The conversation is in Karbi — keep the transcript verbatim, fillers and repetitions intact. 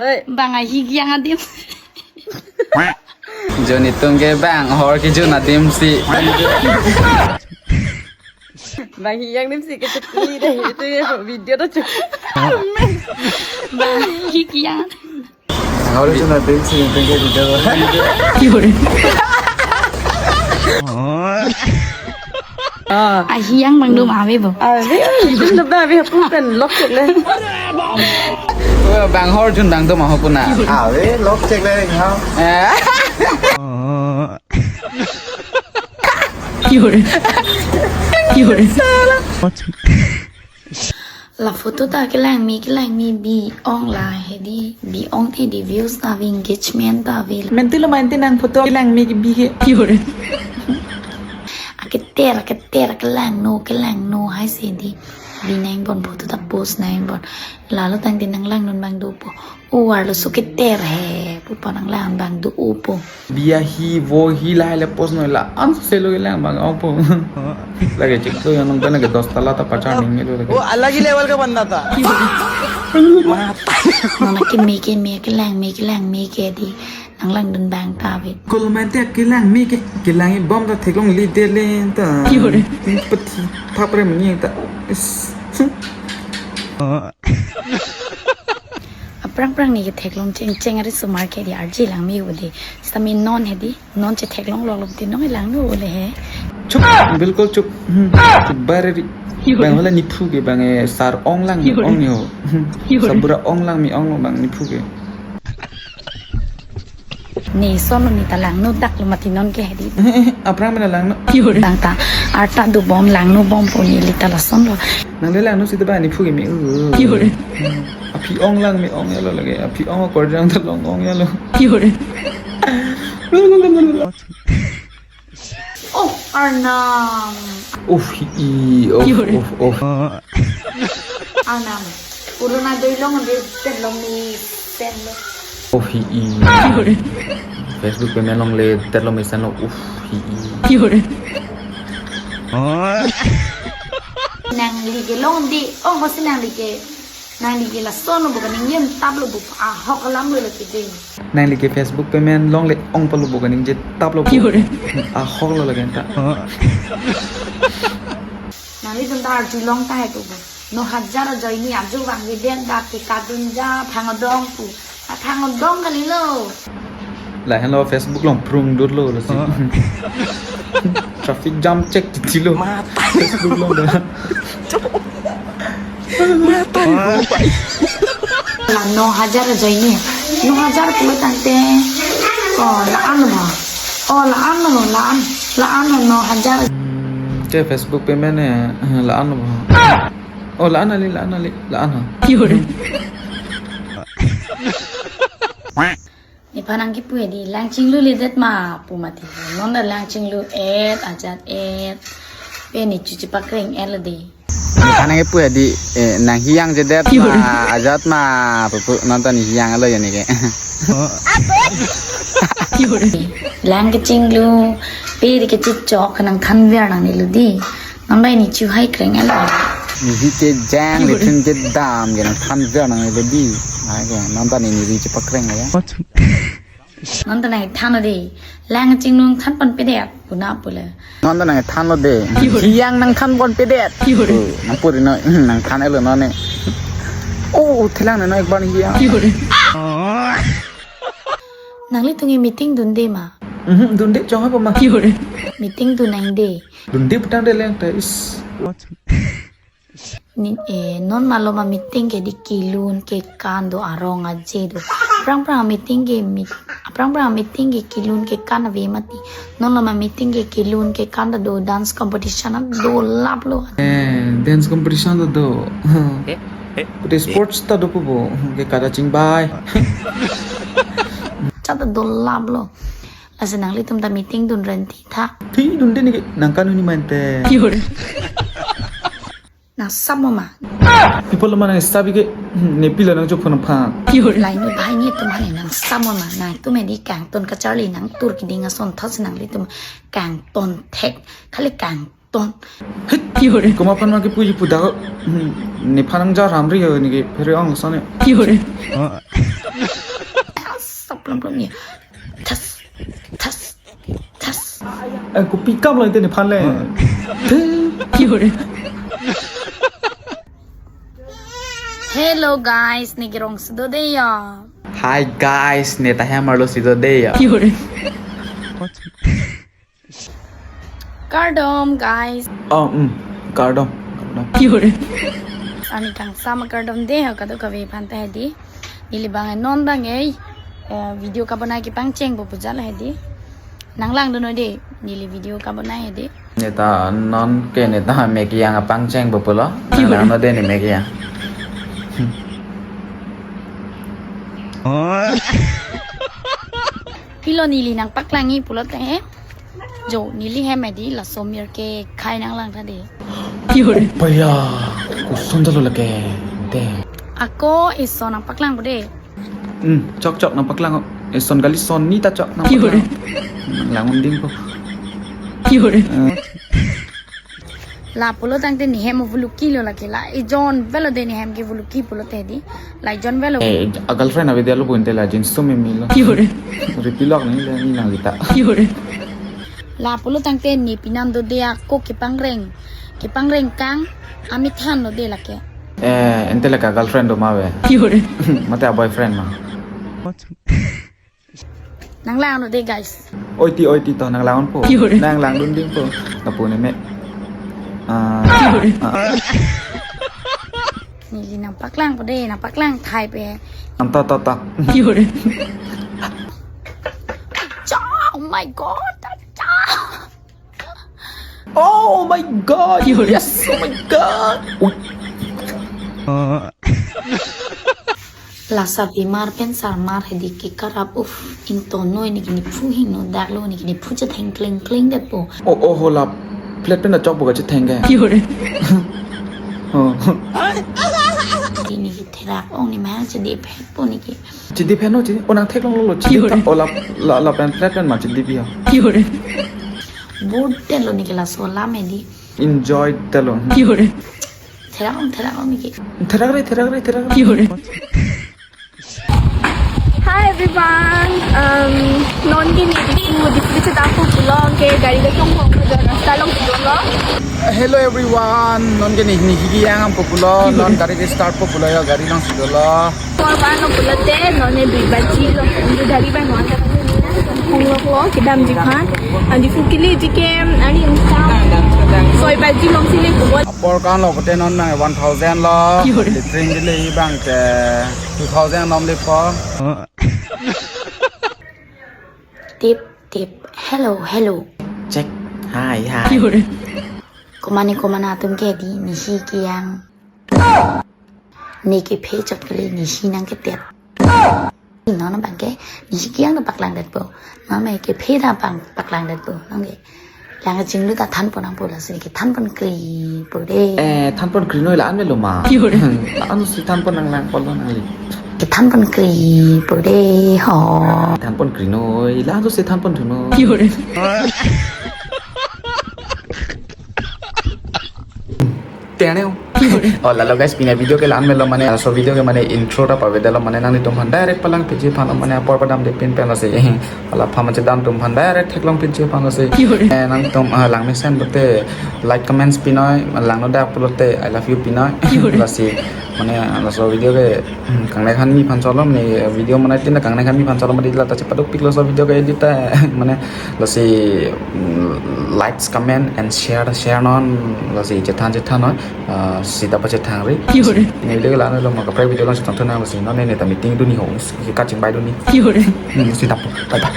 Oi. Bang ahi kejang adim. Jun itum ke bang hor kejun adim si. Bang hi kejang adim si kechekli dei. Itu ya video tuh cek. Bang hi kejang. Hor kejun adim si itum ke video. Ah. Ahi kejang bang dum ave bo. Ave, itu lebih ave aku kan lock cek le. Bang hor kejun bang dum aho puna. Ave, lock cek le ha. Eh. La photo ta kelang me, kelang me bi ong la hedi, bi ong te di views ta ave, engagement ta ave. Mente lo mente nang photo kelang me ke bi ke. Aketer, aketer, kelang no, kelang no, hai si di. Bi nang bon photo ta post nang bon. Lalo tangte nang langnon bang dopo. O arloso keter he, pu pa nang lang bang do upo. Bi ahi vo hi lahai le post noi la, anso selo lang bang ongpo. Lake chiklo yang nonton lake dos tala ta pachar ning itu lake. वो अलग ही लेवल का बंदा था। Mata. Nona keme keme kelang me kelang me ke di nang langdun bang ta ave. Kalau main tiap kelang me ke kelang bom ta theklong li de le ta. Peti thap re mani ta. Is. Aphrang phrang ni ketheklong cheng cheng ari sumar ke di arje lang me ule. Sami non hedi, non chetheklong lok lok di non lang nu ule he. Chup, bilkul chup. Hmm, chup bare ri. Bang hala niphu ke bang eh, sar ong lang mi ong ni ho. Hmm, sabura ong lang mi ong lo bang niphu ke. Ni son ni ta lang nu dak lo mati non ke hedi. Aphrang mena lang nu. Tang ta, arta do bom lang nu bom po ni li ta lason lo. Nang le lang nu sita ba niphu ke mi. Uh. Aphi ong lang mi ong ya lo lagi. Aphi ong akor jang ta long ong ya lo. Oh, Arnam. Uff, hi, i, uff, uff, uff. Arnam. Uruna doi long de pen long mi pen lo. Uff, hi, i. Facebook payment longle, tet lo mi san lo, uff, hi, i. Nangli ke long di, oh, masi nangli ke. Nangli ke lason lo bo kaningje tap lo bo ahok alam lo lake ding. Nangli ke Facebook payment longle ong pa lo bo kaningje tap lo bo. Ahok lo lake ta. Nanglitum ta arjulong tahai pu bo. No hajar ajoine ajo bang ke den ta ke kadun ja phang adong pu. Aphang adong kali lo. Lahenlo Facebook along prung dut lo lasi. Traffic jam check titi lo. Mata. Facebook along da. Mata. La no hajar ajoine. No hajar pulo tangte. Oh, la-an lo ma. Oh, la-an lo, la-an. La-an lo no hajar. Hmm, ke Facebook payment eh, la-an lo ma. Oh, la-an ali, la-an ali, la-an ha. Nephan nangkipu hedi, lang chinglu ledet ma pu mati. Non ta lang chinglu et, ajat et. Pe ni chuchi pakreng et lo di. Nephan nangkipu hedi, eh, nang hi kejang jedet ma, ajat ma, pupu, non ta ni hi kejang lo ya ni ke. Lang kechinglu, pe di kechichok, nangthan ver nang ni lo di. Nang bai ni chu hai kreng alo. Ni hi kejang, ni chun kedam, ke nangthan ver nang ni lo di. Ai ke, non ta ni ni ri chepakreng ya. Non ta nangthan lo di. Lang chinglu nangthan pon pedet. Puna pule. Non ta nangthan lo di. Hi kejang nangthan pon pedet. Oh, nang puri no, nangthan alo non ne. Oh, thelang ne no ek bar hi kejang. Nanglitum ke meeting dunde ma? Mhm, dunde chong apa ma? Meeting dun nangde. Dunde putang de leng ta is. Ni, eh, non maloma meeting ke di kelun kekan do arong aje do. Aphrang phrang meeting ke mit, aphrang phrang meeting ke kelun kekan ave mati. Non loma meeting ke kelun kekan ta do, dance competition ta do lap lo. Eh, dance competition ta do. Eh, eh, pute eh. Sports ta do pu bo. Ke kada chingbai. Cha ta do lap lo. Lasi nanglitum ta meeting dun renti tha. Thi dunde ni ke nangkan uni mante. Nang sap mo ma? People ma nang sap ke, hmm, ne pila nang chok phone phan. Laini bahai ni tum hani nang sap mo ma? Nangtum hedi kangton kacharli nang tur kiding ason thasi nanglitum kangton thek. Khali kang ton. Hit. Komat aphan ma kipuji pu dak. Hmm, nephan nangjar hamri ho neke phere ong sone. Saplong plong ni. Tas, tas, tas. Eh, kopi kam lo ite nephan le. Hello guys, ne kerong si do de ya. Hi guys, ne ta hem arlo si do de ya. Kardom guys. Oh, hmm, kardom, kardom. Ani kangsam kardom de ho kadokave aphan ta hedi. Neli bang non bang ei, eh, video kabonai kepangcheng bo pu jala hedi. Nang langdun non de, neli video kabonai hedi. Ne ta non ke ne ta me kiyang apangcheng bo pulo. Nang langdun non de ne me kiyang. Pilo neli nangpaklangji pulote, eh? Jo, neli hem hedi, laso mir ke khai nanglang ta de. Paya, koson jalo lake, de. Ako eson nangpaklang bo de. Hmm, chok chok nangpaklang. Eson kali son ni ta chok nangpaklang. Nang lang unding ko. Eh. La pulo tangte ne hem vuluki lo lake la. Ejon velo de ne hem ke vuluki pulote di. La ejon velo. Eh, a girlfriend ave dia lo bonte la jeans to me milo. Ripilok ni le ni nang lita. La pulo tangte ne pinan do de ako kepangreng. Kepangreng kang amithan lo de lake. Eh, ente lake girlfriend do ma ave. Mate a boyfriend ma. Nang lang non de guys. Oi ti, oi ti to nang lang po. Nang langdun ding po. Lapu ne me. Ah, ah. Neli nangpaklang po de, nangpaklang thai pe. Anta ta ta. Cha, oh my God, cha. Oh my God. Yes, oh my God. Ui. Lasa bimar pen sarmar hedi ke karap uf ingtono ini kini phu hingno dak lo ini kini phu chetheng kling kling det po. Oh, oh, hola. Plate pen achok buka chetheng ke. Oh. Ini ke therak ong ni ma chedi phet po ini ke. Chedi phet no chedi. Oh nang theklong lo lo chedi ta. Oh la la la pen plate pen ma chedi pi ho. Boat det lo ini ke laso alam hedi. Enjoy det lo. Therak ong, therak ong ini ke. Therak re, therak re, therak re. Hi everyone. Um, non ke ne Diphu, Diphu si ta pu pulo ke gari ke tong hong ke rasta along si dolo. Hello everyone. Non ke ne ne ki yang am po pulo. Non gari ke start po pulo ya, gari along si dolo. Apor ko-an lo pulote, non ne dui baji lo, dui dhari bang non. Hong lo ko kedamji aphan. Andi Diphu keleji ke, ani insam. Soi baji along si le ko. Apor ko-an lo kote non bang one thousand lo. Train keleji bang ke two thousand nom le po. Tip, tip. Hello, hello. Check. Hi, hi. Komat ne komat atum ke di, nisi kiyang. Ne kephe chot kali nisi nang ketet. Non bang ke nisi kiyang ta paklang det po. Non bang kephe ta pang paklang det po. Non ke lang chinglu ta than pon nang po lasi ke than pon kri po de. Eh, than pon kri noi la-an me lo ma. La-an si than pon nang lang pon lo nangli. Ke than pon kri po de ho. Than pon kri noi la-an si than pon thu noi. Teneo. Oh, lalo guys, pini video ke la-an me lo mane, laso video ke mane intro ta paveda lo mane nanglitum aphan direct palang piji aphan lo mane apor padam de pin pen lo si. Ala pha mane dan atum aphan direct theklong piji aphan lo si. Eh, nangtum, ah, lang mesen bote like comments pinoi, lang no dak pulote I love you pinoi. Lasi mane laso video ke, hmm, kangnekhan mi aphan cholo mane video mane tin kangnekhan mi aphan cholo mane la ta chepaduk pik laso video ke edit ta mane lasi, mm, likes, comment and share, share non, lasi chethan chethan non, ah, sita pachethang ri. Ini video ke la-an lo ma kaprek video along chethan thunang lasi non ne ta meeting dun ni ho, si kachingbai dun ni. Hmm, sita po. Bye bye.